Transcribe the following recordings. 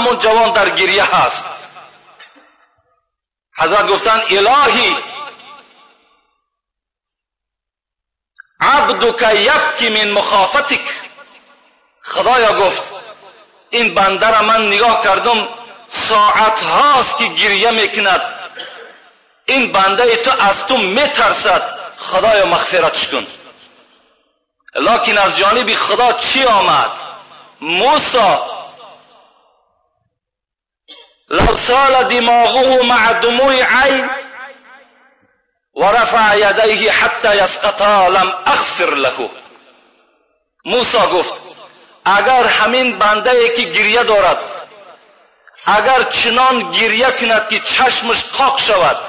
ҳамон ҷавон дар гирья ҳаст. Ҳазрат гуфтанд: илоҳӣ, абдука ябки мин мухофатик. Худоё, гуфт, ин банда ра ман нигоҳ кардам, соат ҳаст ки гирья мекунад, ин бандаи ту аз ту метарсад, Худоё мағфиратш кун. Лекин аз ҷониби Худо чӣ омад? Мусо лав сала димоғуҳу маъа думуи айн ва рафаъа ядайҳи ҳатта ясқата лам ағфир лаҳу. Мусо гуфт: агар ҳамин бандае ки гирья дорад, агар чунон гирья кунад ки чашмаш қоқ шавад,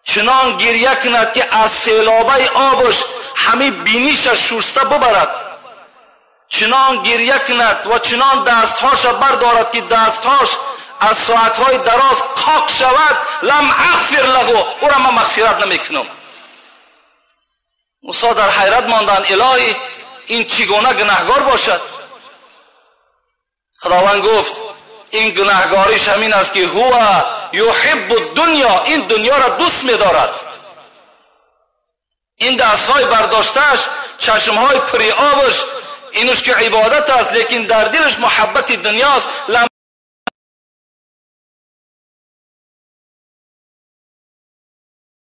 чунон гирья кунад ки аз селобаи обаш ҳамин бинишаш шуста бубарад, чунон гирья кунад ва чунон дастҳоша бардорад ки дастҳош аз соатҳои дароз қоқ шавад, лам ағфир лаҳу, ӯра ман мағфират намекунам. Мусо дар ҳайрат монданд: илоҳӣ, ин чӣ гуна гунаҳгор бошад? Худованд гуфт: ин гунаҳгориш ҳамин аст ки ҳува юҳиббу дунё, ин дунёро дӯст медорад. Ин дастҳои бардоштааш, чашмҳои пури обаш, инуш ки ибодат аст, лекин дар дилаш муҳаббати дунёст. Лам